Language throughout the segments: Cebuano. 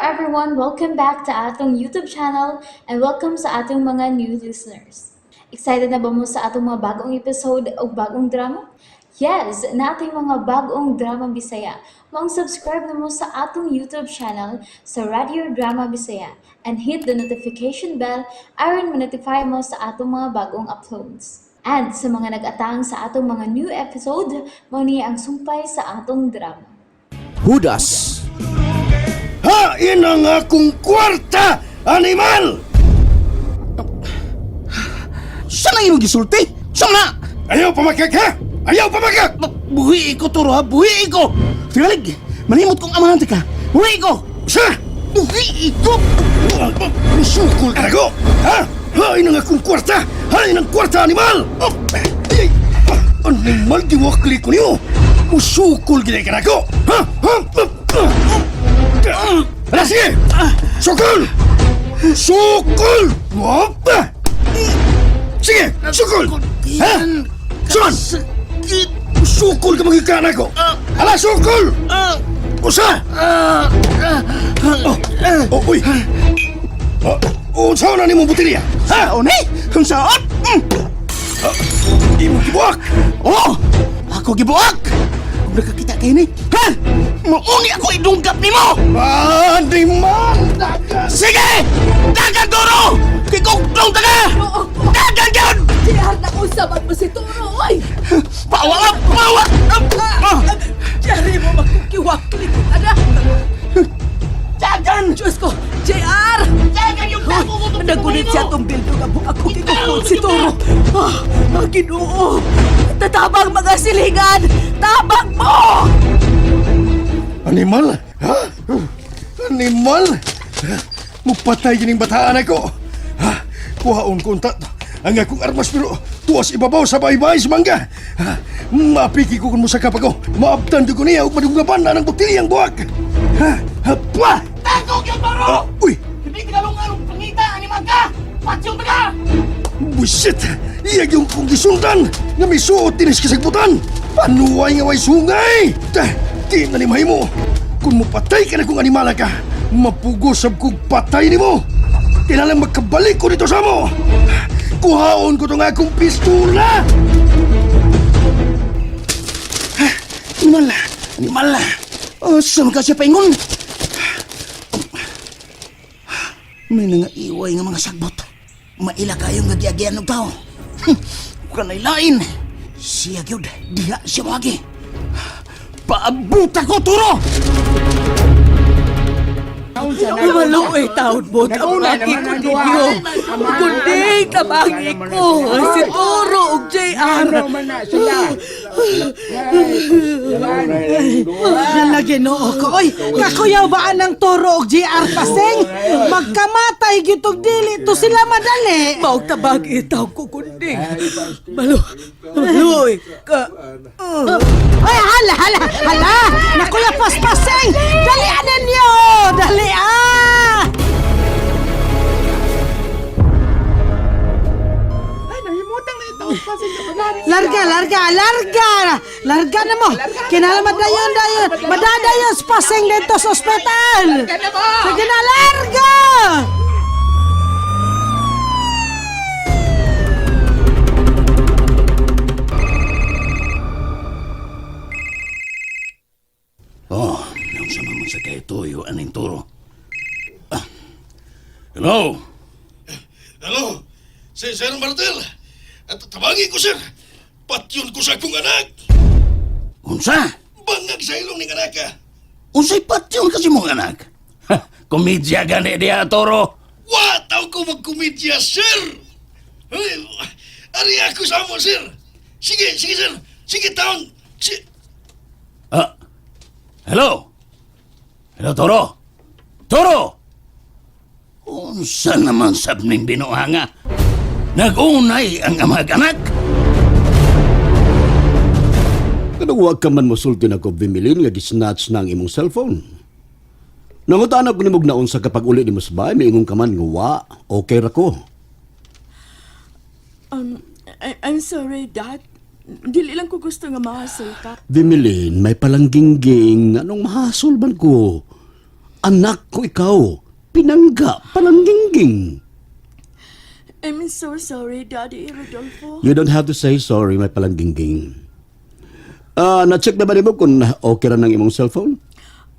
everyone! Welcome back to atong YouTube channel and welcome sa atong mga new listeners. Excited na ba mo sa atong mga bagong episode o bagong drama? Yes, nating mga bagong drama Bisaya. Maong subscribe na mo sa atong YouTube channel sa Radio Drama Bisaya and hit the notification bell aron ma-notify mo sa atong mga bagong uploads. And sa mga nag-atang sa atong mga new episode, mao ni ang sumpay sa atong drama. Hudas. Hain ang akong kwarta, animal! Saan ang imong gisulti? Saan na? Ayaw pamakak, ha? Ayaw pamakak! Buhi ko, Toro, ha? Buhi ko! Tingalig, manimot kong amahan ka. Buhi ko! Sa? Buhi ko! Musukol ka ko! Ha? Hain ang akong kwarta! Hain ang kwarta, animal! Oh, ay, ah, animal, diwakli ko niyo! Musukol gina ka nako! Ha? Ha? Ah, ah. Ala, sige! Sukol! Sukol! Wapa! Sige! Sukol! Ha? Suman! Sakit! Sukol ka magigana ko! Ala, sukol! Usa! Oh, oh, uy! Oh, unsa na nimo botelya? Ha? Sao ni? Ang saot? Mm. Imo gibuak! Oh! Ako gibuak! Kung nakakita kayo ni, ha? Mauni ako idunggap nimo! Animal! Sige! Dagan, Toro! Kikugtong ta ka! Dagan yun! JR, nausaban mo si Toro, oy! Pawa! Pawa! Ah! Jerry mo magkukiwakli ko, anak! Dagan! Diyos ko, JR! Dagan yung dako ko! Nagunit siya tong bildo nga ako kikukot si Toro. Ah, ah, Ginoo! Tatabang mga silingan! Tabang mo! Animal! Ha? Animal! Mupatay gining bataan ako! Ha? Kuhaon ko unta ang akong armas pero tuwas ibabaw sa baybay sa mangga. Ha? Mapiki ko kung musakap ako. Maabtan ko niya ug madunggapan na ng botilyang buwak. Ha? Ha? Pwa! Dako yun, Toro! Ah, uy! Hindi tinalungan pangita, animal ka! Patsyon ka! Buisit! Iyag yung kong gisundan nga may suot dinis kasagbutan! Panuway nga way sungay! Ta, di na ni mahimo! Kung mupatay ka na kung animala ka, mapugosab kong patay nimo! Kailangan magkabalik ko dito sa mo! Kuhaon ko tong akong pistola! Animal! Animal! Oh, saan ka siya paingon? May nangaiway nga mga sagbot. Maila kayong gagiagian og tao. Kanay lain. Siya gyud, diha siya moagi. Paabuta ko, Turo! Maluoy taon mo, tabangi ko ninyo. Kundi tabangi ko si Toro ug JR. Hala, Ginoo ko. Oy, kakuyaw ba ang Toro og GR Paseng? Magkamatay gyud og dili to sila madali. Maog tabangi taon ko kundi. Malu, maluoy ka. Ay, hala, hala, hala. Nakuya pas Paseng. Dali ninyo. Dali ah. Larga, larga, larga! Larga na mo! Kinala madayon, dayon! Madadayon sa paseng dito sa ospital! Sige na, larga! Oh, nang sa man sa kay tuyo aning Turo. Ah. Hello? Hello? Si Sir Martel! At tabangi ko, sir! Patyon ko sa akong anak! Unsa? Bangag sa ilong ning anak ka! Unsay patyon kasi mong anak? Ha, komedya gani diha, Toro. Wa taw ko magkomedya, sir! Ay, ari ako sa amo, sir! Sige, sige, sir! Sige, taon! Si... Ah, hello? Hello, Toro? Toro! Unsa naman sab ning binuanga? Nag-unay ang amag anak? Kanang wa ka man mosulti na ko Bimilin nga gisnatch na ang imong cellphone. Nangutan ako nimog naon sa kapag uli nimo sa bahay, miingon ka man nga wa, okay ra ko. I'm sorry, Dad. Dili lang ko gusto nga mahasol ka. Bimilin, may palanggingging, anong mahasol man ko? Anak ko ikaw. Pinangga, palanggingging. I'm so sorry, Daddy Rodolfo. You don't have to say sorry, my palanggingging. Ah, na-check na ba nimo kung okay ra ng imong cellphone?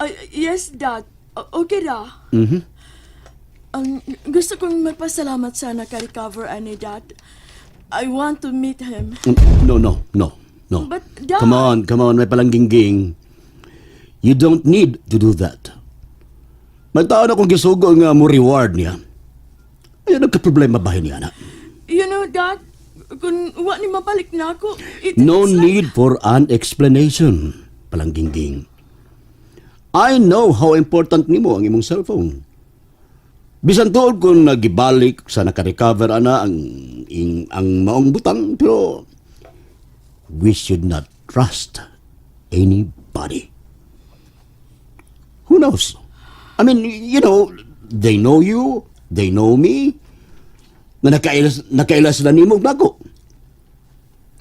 Ay, yes, Dad. Okay ra. Gusto kong magpasalamat sa naka-recover ani Dad. I want to meet him. No, no, no, no. But, Dad- Come on, come on, my palanggingging. You don't need to do that. May tao na kong gisugo nga mo reward niya. Ayun, nagka-problema ba niya na? You know, Dad, kung wa ni mabalik na ako, No it's like- need for an explanation, palanggingging. I know how important nimo ang imong cellphone. Bisan tuod kung nagibalik sa naka-recover ana ang ang maong butang, pero we should not trust anybody. Who knows? I mean, they know you, they know me. Na nakaila sila nimo ug nako.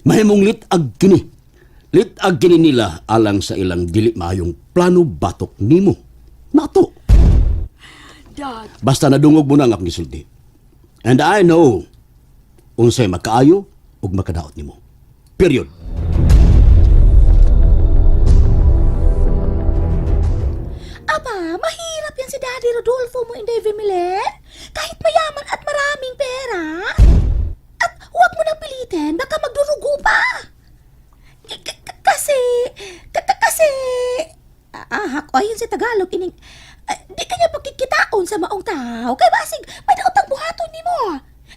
Mahimong lit-ag kini. Lit-ag kini nila alang sa ilang dili maayong plano batok nimo. Nato. Dad, Basta nadungog mo na ang akong gisulti. And I know unsay makaayo ug makadaot nimo. Period. Aba, mahirap yan si Daddy Rodolfo mo, Inday Vimilen. Kahit mayaman at maraming pera. At huwag mo nang pilitin, baka magdurugo pa. Kasi, ayun sa Tagalog, ining, di kanya pagkikitaon sa maong tao. Kay basig, may daotang buhaton ni mo.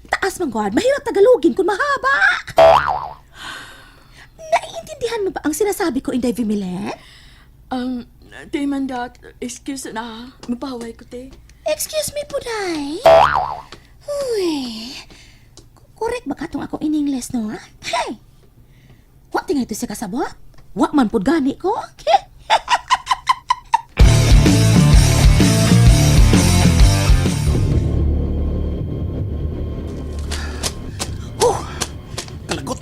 Taas man God, mahirap Tagalogin kung mahaba. Naiintindihan mo ba ang sinasabi ko, Inday Vimilen? Te man, Dad, excuse na. Mapahaway ko, te. Excuse me po, Day. Uy. Correct ba katong ako in English, no? Ha? Hey! Wa tingay to siya kasabot? Wa man pud gani ko. Okay. Oh, kalagot.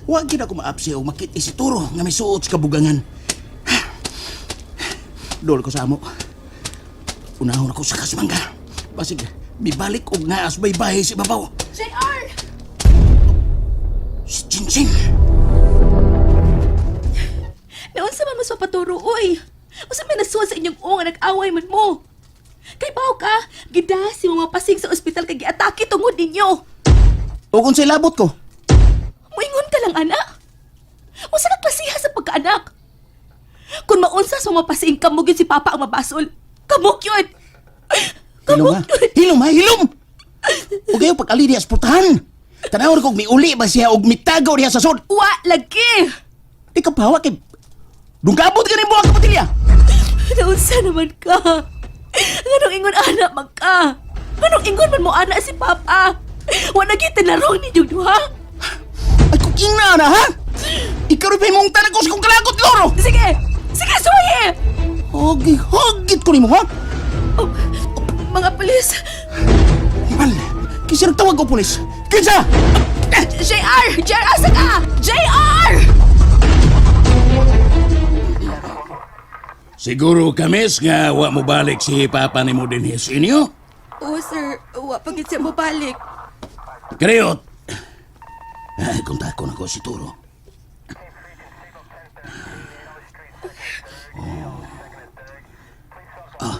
Wa gid ako maapsi og makit si Turo nga may suot sa kabugangan. Dol ko sa amo. Unahon ako sa kasmangga. Basig, mibalik og naas baybahe si babaw. JR! Si Chinchin. Naunsa man mo sa paturo, oy. Unsa may nasuod sa inyong nga nag-away man mo. Kay baw ka, gidasi mga pasig sa ospital kay giatake tungod ninyo. O kung sa labot ko. Moingon ka lang, anak. Unsa ka klasiha sa pagkaanak? Kung maunsa sa mga pasing kamo gyud si Papa ang mabasol. Kamok yun. Hilom ha? Kamok yun. Hilom ha? Hilom! O kayo pag-ali diya sa putahan. Tanawar kog miuli ba siya og mitagaw diya sa sod. Wa lagi. Di ka pawa kay... Dungkabot ka rin buwag kapatilya. Naunsa naman ka? Nganong ingon anak man ka? Nganong ingon man mo anak si Papa? Wa na gyud tinarong ninyong duha. Ay kung ina na ha? Ikaw rin pa imong tanag ko sa kong kalagot, Loro! Sige! Sige, suwaye! Hagi, hagit ko nimo ha? Oh, mga pulis! Mal, kinsa nagtawag og pulis? Kinsa? JR! JR, asa ka? JR! Siguro kamis nga wa mo balik si papa nimo dinhi sa inyo. Oh, sir, wa pa gid siya mobalik. Kreyot. Ay, kontak ko na ko si Turo. Oh. Ah.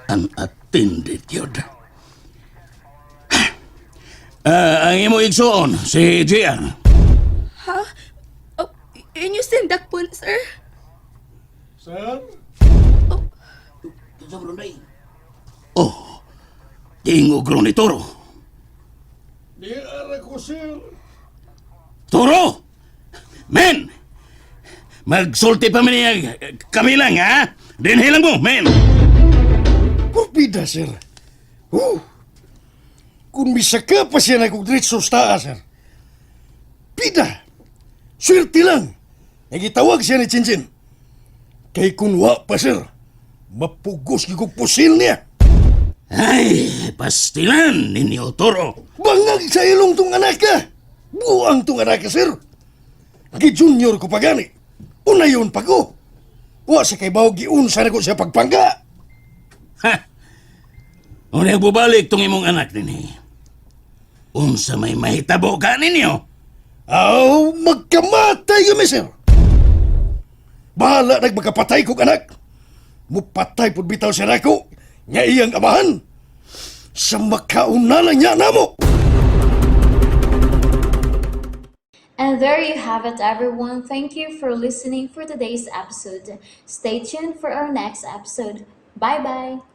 Unattended yun. Ah, ang imo igsuon, si JR. Ha? Oh, inyo sindak po, sir? Oh, tingog ron ni Toro. Di ara ko, sir. Toro! Men! Magsulti pa man niya kami lang, ha? Dinhi lang mo, men! Kurbida, sir. Oh. Kung misaka pa siya na kong diretso sa taas, sir. Pida! Swerte lang! Nagitawag siya ni Chinchin. Kay kung wa pa, sir, mapugos gyud kog pusil niya. Ay, pastilan ninyo, Toro. Bangag sa ilong tong anak ka! Buang tong anak ka, sir! Gi-junior ko pa gani. Una yun pa ko. Wa sa kay bawo giunsa na ko siya pagpangga. Ha? Unya bubalik tong imong anak dinhi. Unsa may mahitabo ka ninyo? Aw, magkamatay yun, sir. Bahala nagmakapatay kong anak. Mupatay pud bitaw siya nako, nga iyang amahan. Sa makauna lang niya namo. And there you have it, everyone. Thank you for listening for today's episode. Stay tuned for our next episode. Bye bye.